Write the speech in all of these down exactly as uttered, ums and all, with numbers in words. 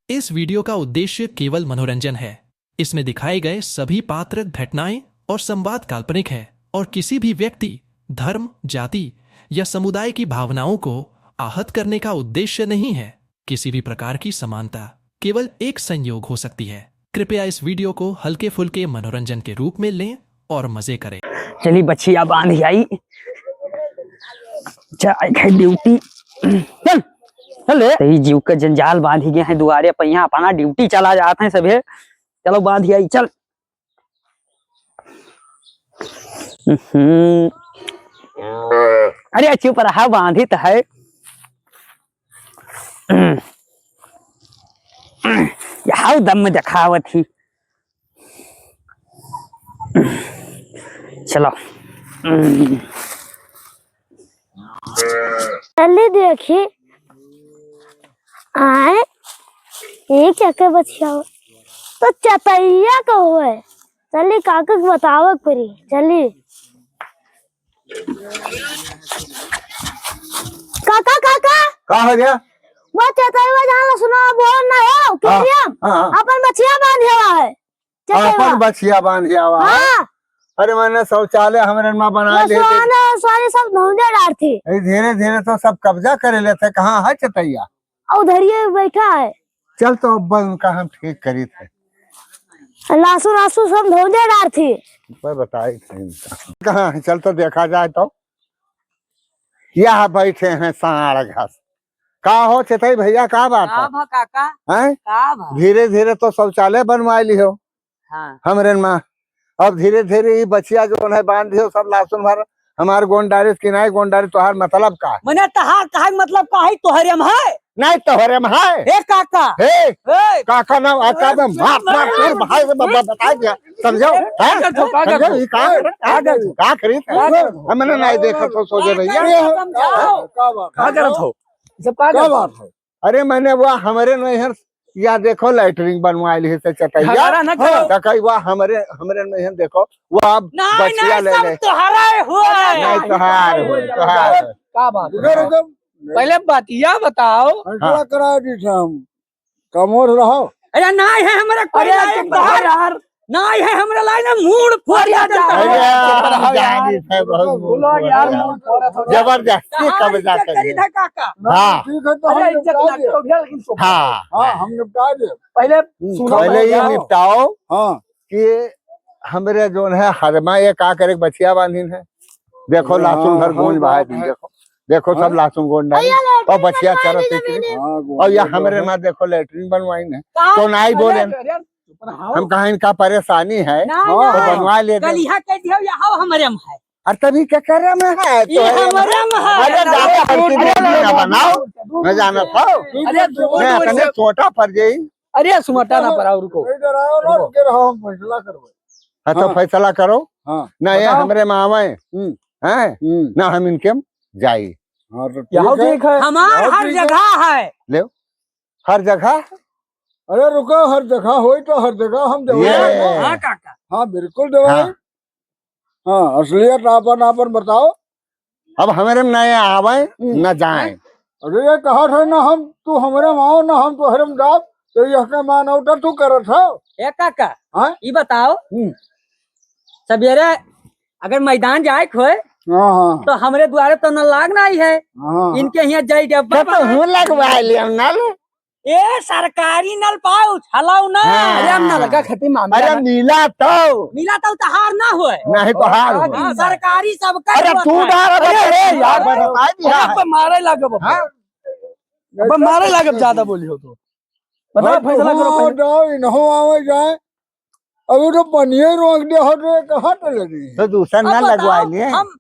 इस वीडियो का उद्देश्य केवल मनोरंजन है। इसमें दिखाए गए सभी पात्र, घटनाएं और संवाद काल्पनिक है और किसी भी व्यक्ति, धर्म, जाति या समुदाय की भावनाओं को आहत करने का उद्देश्य नहीं है। किसी भी प्रकार की समानता केवल एक संयोग हो सकती है। कृपया इस वीडियो को हल्के फुल्के मनोरंजन के रूप में लें और मजे करें। चली बछिया बांध आई, जाए है ड्यूटी। चल, चल रे। तई जीव का जंजाल बांध गए हैं दुआरे, पहिया अपना ड्यूटी चला जात हैं सभे। चलो बांध आई, चल। हम्म। अरे चुप रहा, बांधित है। हम्म। हम्म। यहाउ दम देखावत ही। चलो। हम्म। चली देखी, आए, एक चक्के बछिया हो, तो चतैया का होए। चली काका के बतावे के पड़ी, चली। काका, काका। का हो गया? वो चतैया जहाँ लसुना बोल ना हो, हाँ, केरिया, हाँ, हाँ। अपन बछिया बांधे हुआ है। चतैया। अपन बछिया बांधे हुआ है। हाँ। अरे मैंने शौचालय हमरे माँ बना वो ले। सोना, सोना सब धौंधे डारती। ए, धीरे धीरे तो सब कब्जा करे लेते। कहाँ है चतैया? और उधरिए बैठा है। चल तो अब उनका हम ठीक करी थे। लासू, लासू सब धौंधे डारती। मैं बताई थे इनका। कहाँ है? चल तो देखा जाए तो। यहाँ बैठे हैं साँड़ घास। का हो चेतई भैया, का बात का है? भा काका? हैं? का भा? धीरे धीरे तो शौचालय बनवाए लिहो। हाँ। हमरे माँ, अब धीरे धीरे ई बछिया जोन है बांध दिहो, सब लासुन भर हमार गोंडारिस की नाई गोंडारिस, तोहार मतलब का है? मने तहार कहे मतलब का है? तोहरे में है? नहीं, तोहरे में है। हे काका। हे। हे। काका ना, आ, का ए, बा, मार, मार, मार, मार, भाई, ब-, ब-, बता दिया, समझो? ए, हैं? का करत हो, का समझो? करत हो? ई का करत? का करत हो? का करी? का करत हो? हमने नहीं देखा तो सोचे भैया। अरे, हम समझाओ। का बात है? का करत हो? ई सब का का करत हो? बात है? अरे, मैंने वो हमरे नैहर या देखो, लैट्रिन बनवाइल है से चटैया। झगड़ा ना करो। हाँ। चटैया हमरे, हमरे नैहर देखो, वो अब नहीं, बछिया नहीं, ले सब ले। तोहरा है, हुआ है। नहीं, तोहार है, तोहार है। का बात है? रुको, रुको। पहले बतिया बताओ। फैसला हाँ। करा दी थे हम। कमोर रहो। अरे, नहीं है हमरा कोई अरे, लायक चुप रहो बाहर। यार। नाई है हमरा लाइन में मूड़ फोड़ अरे, दिया जाता है। अरे, यार, जानी है, बहुत मूड़ बोलो यार, फोड़। मूड़ फोड़, फोड़। जबरदस्ती कहाँ कब्जा इज्जत कर करी लिया। था काका? हाँ। ठीक है, तो अरे, हम इज्जत निपटा ना दे। करो भैया, लेकिन सुनो। हाँ। हाँ, हम निपटा दे। पहले हम्म, सुनो पहले भैया। ये निपटाओ हाँ। कि हमरे जोन है, हरमा ये का करे, बछिया बांधिन है। देखो, अरे, लासुन हाँ, घर हाँ, गूंज बात बहाय दिन, है। देखो। देखो, सब हाँ। लासुन गूंज डाली। भैया, और लैट्रिन बछिया बनवाई चरत दी निकली। जमीन। हाँ, गूंज और ये गूंज हमरे गूंज। माँ देखो, लैट्रिन बनवाइन है। कहाँ? तो नाई अरे, बोले। अरे, हम कहा इनका परेशानी है, ना, तो ना। बनवा ले दे। गलिहा कह दिया, यहाँ हमरे में है। और तभी क्या कर रहा में है? ये तो है। हमरे में है। अरे, ज्यादा हल्की अरे, दिमाग ना बनाओ। मैं जानत हूँ। अरे, मैं अपने छोटा पर जाई। अरे, सुमटा ना पड़ाओ, रुको। नहीं डराओ ना, रुको। रुके रहो, हम फैसला करबे। हाँ, तो हाँ। फैसला करो। हाँ। ना ये बताओ। हमरे में आवे। हम्म। हैं? हम्म। ना हम इनके में जाई। हाँ, तो ठीक यहाँ है। ठीक है। हमार यहाँ हर ठीक है। जगह है। ले। हर जगह? अरे रुको, हर जगह होई तो हर जगह हम देवाई। ये। हाँ काका। हाँ, बिल्कुल देवाई। हाँ। हाँ, असलियत आपन आपन बताओ। अब हमरे में ना आवे, हम्म। ना जाए। अरे ये कहा था ना हम, तू हमरे में आओ ना हम तोहरे में जाब, तो यह का मानवता तू करत हो? ए काका, हाँ? ई बताओ, हम्म। सवेरे अगर मैदान जाए के होए, हाँ, हाँ। तो हमरे द्वारे तो न लाग नहीं है। हाँ, हाँ। इनके यहाँ जाई डब्बा तो बना। हूँ लगवा लिया नल। ए, सरकारी नल पाउच, हलाउ ना। हाँ। अरे, हम नलका खती मामला अरे, ना। मिला तो। मिला तो तहार ना होए। नहीं तो हार होए। हाँ, सरकारी सबका अरे, होत तू है। डाल, अरे, अरे, यार, अरे, बताई दिया अरे, है। अब मारे लागब अब। हाँ। अब मारे लागब, ज्यादा बोली हो तो। बताओ, भाई, फैसला करो हाँ, पहले। जाओ, इन्हों आवे जाए। अब वो तो पनिये रोक दे हो तो ये कहाँ चले रही है? तो दूसरा अब ना बताओ, लगवा लिए। हम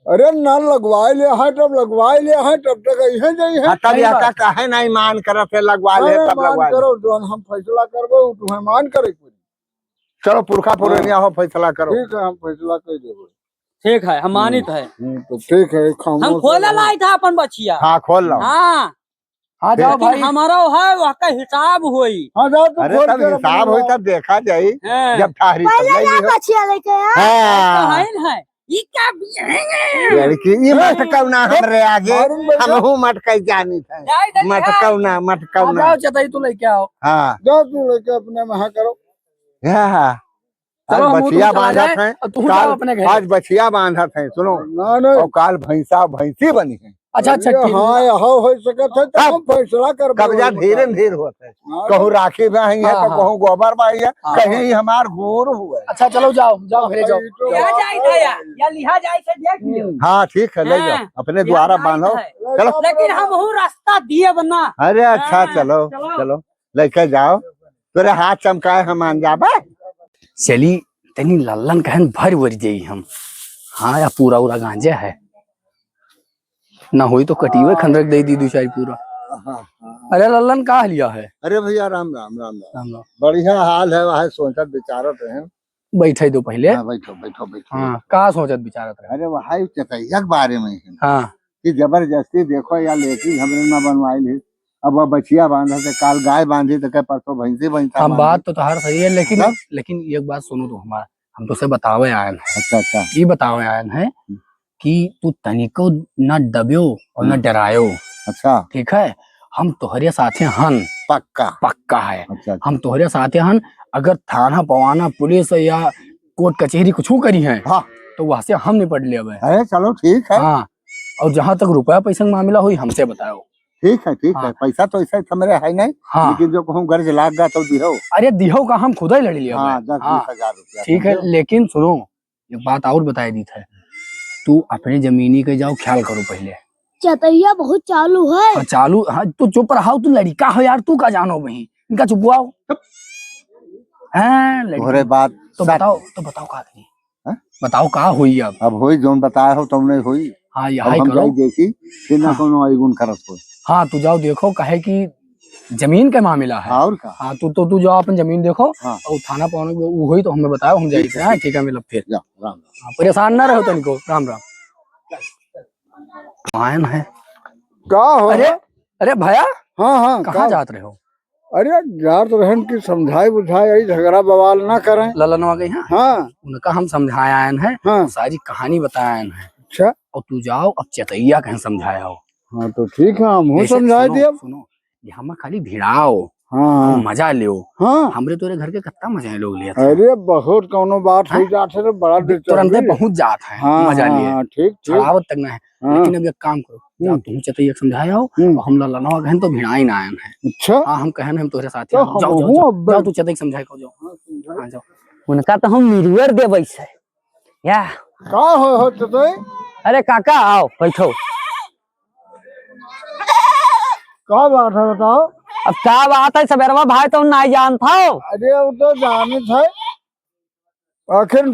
अरे ना लगवाए ले हैं, तब लगवाए ले हैं, तब तक यहीं जाई है। हाँ, तब सही यह बात। का काहे ना ईमान करत है, लगवा ले, अरे तब मान लगवा ले। करो, जौन हम फैसला करबो, उ तुम्हें मान करे के पड़ी। चलो, पुरखा पुरनिया हाँ। हो, फैसला करो। ठीक है, हम फैसला कर देबो। ठीक है, हम मानित हम्म, है। हम्म, तो ठीक है, खामोश हम खोले रहो। लाई था अपन बछिया। हाँ, खोल लो। हाँ। हाँ, जाओ लेकिन भाई। हमारा है, वह का हिसाब होई। हाँ, जाओ, तू अरे, खोल तब के रख हिसाब लो। होई, तब देखा जाई। हाँ। जब ठहरी, तब पहले ले जा लिहो। बछिया लेके आ। हाँ। तो है न है। ई का बिहेंगे? लड़की, ई मटकौना हमरे आगे, मारून भैया। हमहू मटकै जानी थे। जाए इधर मटकौना, आ। मटकौना। आ जाओ, चतई तू लेके आओ। हाँ। जाओ तू लेके अपने महा करो। हाँ, हाँ। चलो, आज हम बछिया चला बांधत जाए, हैं, और तू काल, जाओ अपने घर। आज बछिया बांधत हैं, सुनो। ना, ना। और काल भैंसा, भैंसी बनी है। अच्छा, अच्छा, अरे ठीक है। हाँ, यहो होइ सकत है, तो हाँ। हम फैसला करबे कब्जा वही धीरे मुताबिक। धीरे होत है। हाँ, कहूँ तो राखी बाही है, हाँ, तो हाँ। कहूँ गोबर बाही है, हाँ। कहीं हमार गोर हुआ है। अच्छा, चलो जाओ, जाओ, घरे जाओ। भाई, तो क्या बात जाए है। था यार? या लिहा जाए से देख लियो। हम्म। हाँ, ठीक है, ले जाओ, हाँ, अपने द्वारा बांधो। है। चलो। लेकिन हमहू रास्ता दिए बना। अरे अच्छा, हाँ, चलो, चलो। चलो, लेके जाओ। तोरे हाथ चमकाए हम मान जाबे। चली, तनी लल्लन कहन भर वरी देई हम। हाँ, या पूरा उरा गांजा है। ना होई तो कटियो खंदक दे दी दू चार पूरा। हाँ, हाँ। अरे लल्लन, का हालिया है? अरे भैया, राम राम, राम राम। राम राम। बढ़िया हाल है, वह सोचत विचारत रहे। बैठे दो पहले। हाँ, बैठो, बैठो, बैठो। हाँ, का सोचत विचारत रहे? अरे वह चतैया के बारे में है। हाँ। कि जबरदस्ती देखो या लेकिन हमरे ना बनवाई ली। अब वह बछिया बांधा तो काल गाय बांधी तो कह परसों भैंसी बांधा। हम बात तो तोहार सही है, लेकिन, मतलब? लेकिन एक बात सुनो तो हमार, हम तो से बतावे आयन है। अच्छा, अच्छा। ये बतावे आयन है हम्म। कि तू तनिको न डब्यो और न हम्म। डरायो। अच्छा। ठीक है, हम तोहरे साथे हन। पक्का। पक्का है। अच्छा, अच्छा। हम तोहरे साथे हन। अगर थाना पवाना पुलिस या कोर्ट कचहरी कुछ करी है, हाँ। तो वहाँ से हम निपट लेबे। अरे चलो ठीक है। हाँ, और जहाँ तक रुपया पैसा का मामला होई, हमसे बताओ। ठीक है, ठीक है। हाँ। पैसा तो ऐसा हमरे है नहीं, हाँ। लेकिन जो कहूँ गर्ज लाग गा तो दिहो। अरे दिहो का, हम खुद ही लड़ लिया हाँ, भाई। दस हाँ। बीस हजार रुपया ठीक है, समझो। लेकिन सुनो, एक बात और बताई दी थे, तू अपने जमीनी के जाओ, ख्याल करो पहले। चतैया बहुत चालू है। हाँ, चालू, हाँ, तू चुप रहो, तू लड़का हो यार, तू का जानो वही, इनका चुपवाओ। चुप। हाँ, लड़की। तोहरे बात तो सच। बताओ, तो बताओ का करी? हाँ? बताओ का होई अब? अब होई, जौन बताए हो तौने होई। हाँ, अब यही हम करो। जाई देखी, फिर ना हाँ। कौनो आईगुन करत हो। हाँ, तू जाओ देखो, काहे कि जमीन के मामला है। और का? हाँ, तू तो, तू जाओ अपन जमीन देखो हाँ। और थाना पहुँच वो होई तो हमें बताओ, हम जाई ठीक है, हाँ, ठीक। ठीक है, मिलब फिर। जा, राम राम। हाँ, परेशान ना रहो तनिको, राम राम। आयन है। का हो? अरे, अरे भैया, हाँ, हाँ, कहाँ का? जात रहे हो? अरे, जात रहन की समझाए बुझाए, यही झगड़ा बवाल ना करें। ललनवा गई, हाँ? हाँ। उनका हम समझाए आयन है, हाँ। सारी कहानी बताए आयन है। अच्छा। और तू जाओ, अब चतैया कहें समझाए आओ। हाँ, तो ठीक है, हम हूँ जैसे समझाए सुनो, दिया। सुनो, ये हमें खाली भिड़ाओ, हाँ। हम मजा लेओ। हाँ। हमरे तोरे घर के कितना मजा है लोग लेत हैं। अरे, बहुत कौनो बात हाँ? हो जात है, तो बड़ा तुरंते दिलचस्पी। पहुँच जात है, हाँ, मजा हाँ, लिए। हाँ, ठीक, ठीक। छड़ावत तक ना है। हाँ। लेकिन अब एक काम करो, जाओ हम्म। तुम चतैया के समझाए आओ, हम्म। और हम ललनवा कहन तो भिड़ाई ना आयन है। अच्छा। हाँ, हम कहन हम तोरे साथ तो हैं। जाओ, जाओ, हमहूँ जाओ, अब जाओ, तू चतैया के समझाए के जाओ। हाँ, समझाए। हाँ, जाओ। उनका तो हम मिरुअर देबै से। या। का हो, हो चतई? अरे काका, आओ, बैठो। का बात है, बताओ। अब का बात है, सबेरवा भाई तो नाई जानत हो। अरे, वो तो जानत है। आखिर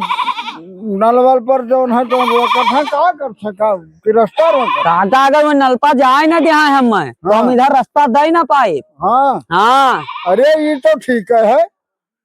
नलवल पर जौन है, तो वो कथा का कर सका, कि रास्ता रोक। काका, अगर वो नलपा जाए ना दिया है हमें, तो हम हाँ। इधर रास्ता दे ना पाए। हाँ। हाँ। अरे, ये तो ठीक है,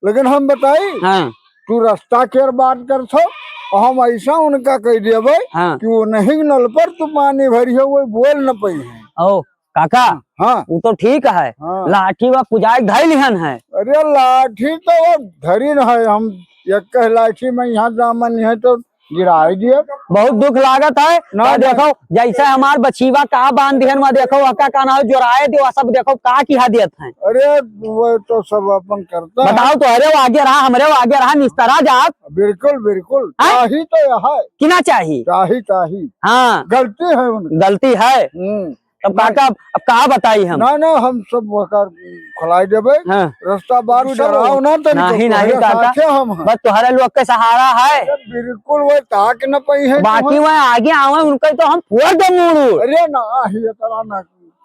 लेकिन हम बताई, हाँ। तू रास्ता के बात कर छो, और हम ऐसा उनका कह देबे हाँ। कि वो नहीं नल पर तू पानी भरी हो, वो बोल न पाई है। ओ, काका, हाँ। वो तो ठीक है, हाँ। लाठी वा पुजाई धई लिहन है। अरे लाठी तो वो धरी न है, हम एक कह लाठी में यहाँ जामन है तो गिराई दिए। बहुत दुख लागत है। ना, तो ना। देखो, जैसे हमार बछीवा का बांध दिहन, वहाँ देखो, वहाँ का नाम जोराए दियो, सब देखो, का किहा देत हैं। अरे, वो तो सब अपन करता है। बताओ तो, अरे, वो आगे रहा, हमरे वो आगे रहा, निस्तरा जात। बिल्कुल, बिल्कुल। हैं? चाही तो यह है। कि ना चाही? चाही, चाही। हाँ। गलती है उनकी। गलती है। हम्म। तब ना। काका, अब, अब का बताई हम? ना, ना, हम सब वकार खुलाई देबे। हाँ। रास्ता बार तू सब डराओ ना तनिको, नहीं, नहीं, तोहरे काका। साथे हम हैं। बस तोहरे लोग के सहारा है। अरे, बिल्कुल, वो ताक न पाई है बाकी तुम्हें। वो आगे आवे, उनका तो हम फोड़ दे मुड़ू। अरे, ना, ये तरह ना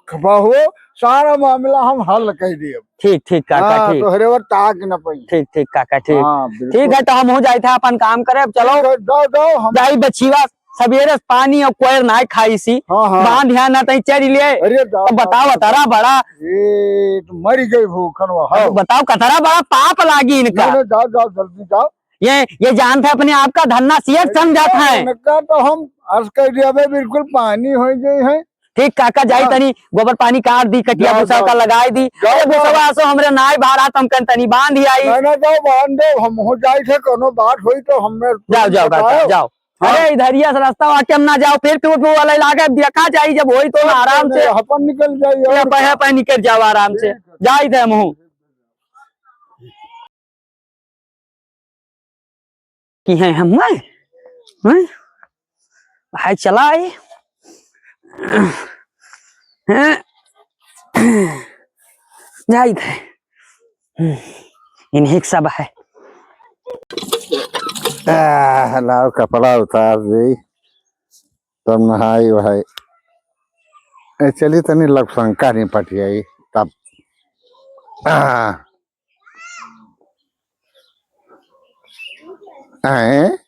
खपा हो, सारा मामला हम हल कर दिए। ठीक, ठीक, काका, हाँ, ठीक। तोहरे वो ताक न पाई। ठीक, ठीक, काका, ठीक। हाँ, बिल्कुल। ठीक है, तो हम हो जाए थे अपन काम करे, अब चलो। ठीक है, जाओ, जाओ, हम जाई बछीवा। सबेरे से पानी और कोयर नाय खाई सी। हाँ, हाँ। बांध ध्यान ना तई चरी ले। अरे, तो बताओ, कतरा बड़ा। ये तो मरी गई भूखन वहाँ। अब बताओ, कतरा बड़ा पाप लागी इनका। नहीं, नहीं, जाओ, जाओ, जल्दी जाओ। ये, ये जानत है अपने आप का धन्ना सियत समझत है। इनका तो हम अर्ज कर दिया बे, बिल्कुल पानी हो गई है। ठीक काका, जाई हाँ। तनी गोबर पानी काट दी, कटिया जाओ, भूसा जाओ। का लगाई दी। जाओ, अरे जाओ। भूसवा असो हमरे नाय भाड़ा, तम कन तनी बांध ही आई। नहीं, नहीं, जाओ, बांध दो, हम हो जाए थे, कोनो बात होई तो हमें जाओ, जाओ, काका, बताओ। जाओ। अरे, इधरिया से रास्ता वाके हम ना जाओ, फिर टूट वाला इलाका देखा जाई, जब होई तो ना आराम से। अपन निकल जाई ये और पहे का? पहे निकल जाओ आराम से। ठीक है। जाई थे हमहू। कि हैं हम, हैं? हैं? भाई चला आए। हैं? जाई थे। हम्म, इन्हीं के सब है। आह, लाओ कपड़ा उतार दे, तब नहाई वहाई। ए, चली तनी लघुशंका निपटियाई, तब। आह। हैं?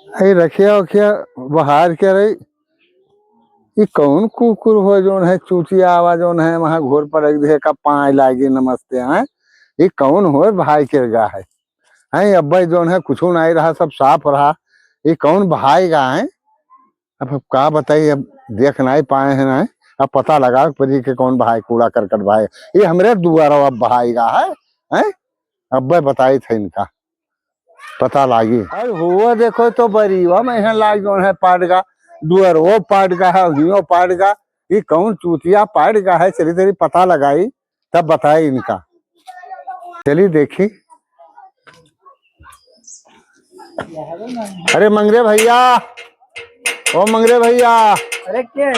अरे रखिया उखिया बहार के रही। ई कौन कुकुर हो जौन है चूतिया आवा जौन है वहाँ घोर पर रख दे का पाँय लागी नमस्ते हैं। ई कौन हो भाई के गा है? हैं अब्बे जौन है कुछ नहीं रहा सब साफ रहा। ई कौन भाई गा है? अब, अब का बताई, अब देख नाहीं पाए हैं ना, अब पता लगावे के पड़ी कि कौन बहाई, कूड़ा करकट बहाई। ये हमरे दुआरा अब बहाई गा है, हैं? अब्बे बताई थे इनका, पता लागी। अरे हुआ देखो तो बरीवा में यहाँ लाग जौन है पाट गा, दुआरो पाट गा है, हियो पाट गा, ये कौन चूतिया पाट गा है, चली तेरी पता लगाई। तब बताए इनका। चली देखी। अरे मंगरे भैया, ओ मंगरे भैया। अरे के?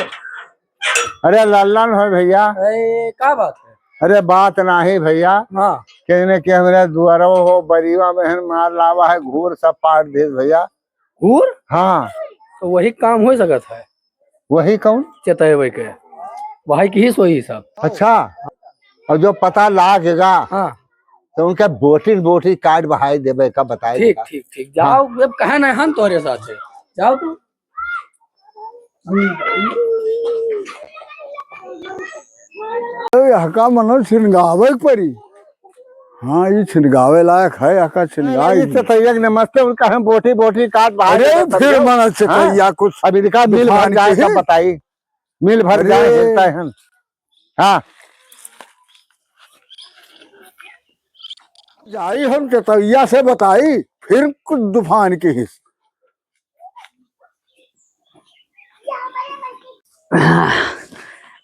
अरे लल्लन हो भैया। अरे का बात है? अरे बात नाही भैया। हाँ। कहने के हमरे दुआरो हो बरीवा बहन मार लावा है घूर सब पाट दे भैया। घूर? हाँ। तो वही काम हो सकत है। वही कौन? चेतैबे के। वही की ही सोई सब। अच्छा। और जो पता लागेगा, हाँ। तो उनका बोटी बोटी काट बहाई देबे का बताए ठीक, देगा। ठीक, ठीक। हाँ। जाओ, अब कहे ना हम तोरे साथ है। जाओ तू। ए, हका मनो छिनगावे के परी। हाँ, ई छिनगावे लायक है, हका छिनगाई। अरे, ई चेतैया के नमस्ते, उनका हम बोटी बोटी काट बहाई देबे, फिर समझो? मनो चेतैया हाँ? कुछ अब इनका मिल भर जाए, सब बताई। मिल भर जाए, अरे। मिलता है हम। हाँ। जाई हम चेतैया से बताई, फिर कुछ दुफान के हिस।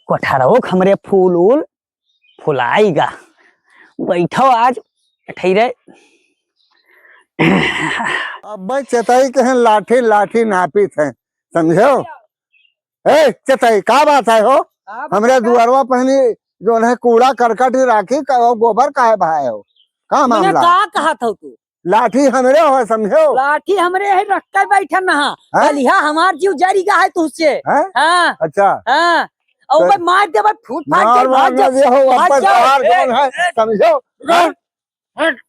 कोठरवो क हमरे फूल उल फुलाइगा। बैठो आज ठहरे। अब्बे चेतई के हैं लाठी लाठी नापित हैं, समझो? ए, चेतई, का बात है हो? का बात हमरे है? दुआरवा पहनी जौन है कूड़ा करकट ही राखी का, वो गोबर काहे बहाए हो? का मने मामला? का कहत हो तू? लाठी हमरे हो, समझो? लाठी हमरे है, रख के बैठन ना। हैं? कलिहा हमार जीव जरी गा है तुझसे। हैं? हाँ। अच्छा। हाँ। और तो भाई मार दे भाई, फूट फाट मार, के मार भाग ना जा। दे हो, भाग अपन जा। तोहार ए, जौन है, ए, समझो? रुको। हाँ? हट।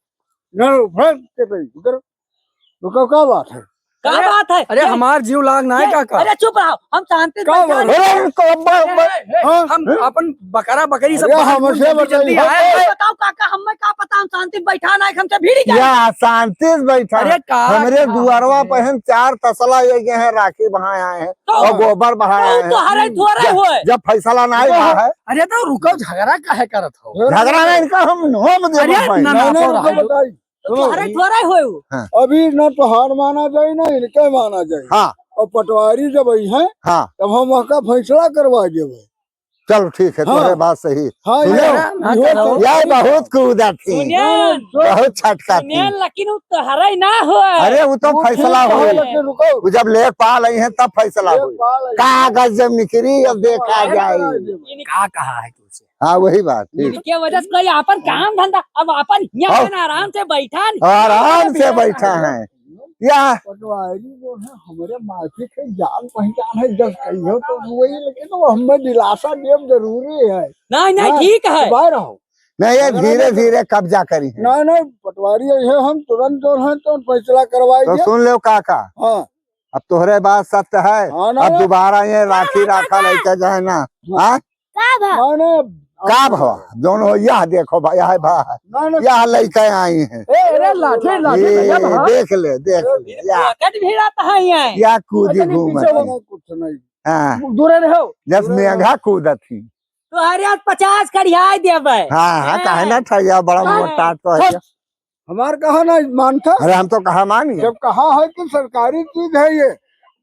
ना, हट के भाई, रुको। रुको, का बात है? का अरे, बात है? अरे, ये हमार जीव लाग ना है, ये, काका। अरे, चुप रहो, हम शांति से का बैठा बात है? हैं। अरे, इनको अब्बा, ए, अब्बा, ए, ए, हाँ? हम हैं? अपन बकरा बकरी सब अरे, बाहर हमसे घूम जल्दी, जल्दी बताइए। आए। अरे, बताओ काका, हमें का पता, हम शांति से बैठा ना है, हमसे भिड़ी जाए। या शांति से बैठा अरे, है। का, हमरे का दुआरवा है? पे हम चार तसला ये गए हैं, राखी बहाए आए हैं तो, और गोबर बहाए तो आए हैं। तो हरे थोड़े जब, हुए। जब फैसला ना तो, हुआ है। अरे, तो रुको, झगड़ा काहे करत हो? झगड़ा ना, इनका हम नोम दे अरे, भाई। ना, ना, नहीं, तो रुको, रहा है। बताइए। तो सुनो, तोहरे थोड़े होए उ। हाँ। अभी ना तोहार माना जाए, ना इनके माना जाए। हाँ। और पटवारी जब आई हैं, हाँ। तब हम वहाँ का फैसला करवा देबे। चलो ठीक है, हाँ। तोहरे बात सही। हाँ, सुनो, ये ना, ना इहो करो। तो यार बहुत कूदा थी। सुनिए, बहुत छटका थी। सुनिए, लेकिन उ तोहरे ना होए। अरे, वो तो वो फैसला तो होए। लेकिन रुको। वो जब लेखपाल आई हैं, तब फैसला होए। लेखपाल आई हैं। कागज जब निकली, अब देखा जाए। इनका का कहा है तुझसे? हाँ, वही बात, ठीक। इनके वजह से कोई आपन काम धंधा, अब आपन यहाँ हाँ। अपन आराम से बैठा नहीं। आराम से बैठा है। या पटवारी जो है, हमरे माफी के जान पहचान है, जब कहियो तो वही, लेकिन वो हमें दिलासा देव जरूरी है। नहीं, नहीं, हाँ, ठीक है। सुबह रहो। नहीं, ये अगर धीरे हमें धीरे कब्जा करी है। नहीं, नहीं, पटवारी है, हम तुरंत जो है तो फैसला करवाई तो दे। सुन लो काका। हाँ। अब तोहरे बात सत्य है। हाँ, ना, अब ना। दोबारा ये राखी ना, ना, राखा ना। लेके जाए ना। हाँ। हाँ? का भा? माने का भा? जौन हो, यह देखो भाई, यह भा। ना, ना। यह लइके आई हैं। ए, अरे, लाठी, लाठी, ये भैया, भा। देख ले, देख ले, या। पॉकेट भिड़ात है यहाँ। या कूदी अच्छा, नहीं, घूमत पीछे है। वो कुछ नहीं। हाँ। दूर रहो। जस मेघा कूदत ही। तो अरे, आज पचास कढ़ियाई देबे। हाँ, हाँ, हाँ। काहे ना ठगिया, बड़ा हाँ। मोटा तो है। छोड़। हमार कहा ना मानता। अरे हम तो कहा मानी। जब कहा है कि सरकारी चीज है ये,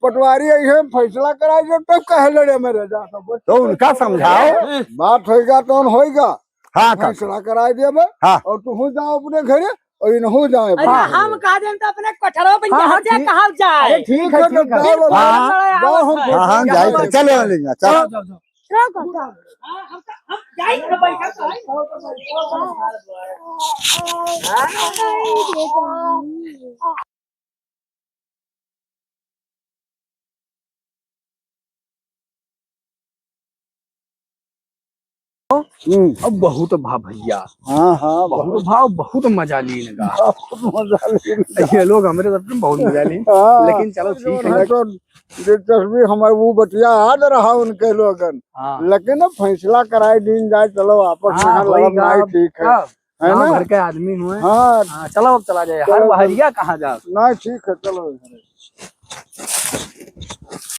पटवारी आई है, फैसला कराई जो, तब कहे लड़े मेरे जा सब। तो उनका समझाओ। बात होइगा तो होइगा। हाँ, काका। फैसला कराई देबे। हाँ। और तू जाओ अपने घरे और इनहू जाए अरे अपने घरे। हम कहा देन तो अपने कोठरवा बन के हाँ, हाँ, हंसिया ठीक। कहा जाए। अरे ठीक है, ठीक है, ठीक है। फिर हाँ, हाँ। लड़ाई हाँ, आवत हाँ, है। हाँ, जाए, जाए, चले वाली ना, चलो। जाओ, जाओ, जाओ। हाँ, हम तो, हम जाई, हम बैठा तो है। हम्म। अब बहुत भा भैया। हाँ, हाँ, बहुत बहुत। भाव, बहुत मजा लीन का। बहुत मजा लीन का। ये लोग हमरे साथ में बहुत मजा लीन। हाँ। लेकिन चलो ठीक है। तो दिलचस्पी हमारे वो बतिया याद रहा उनके लोगन। हाँ। लेकिन अब फैसला कराए दीन जाए, चलो आपस में हाँ, यहाँ लड़ब होइगा नहीं अब ठीक है। क्या? है गाँव ना? भर के आदमी हुए। हाँ। हाँ, चलो अब चला जाए। चलो, हर चलो। बहरिया कहाँ जा? नहीं, ठीक है, चलो।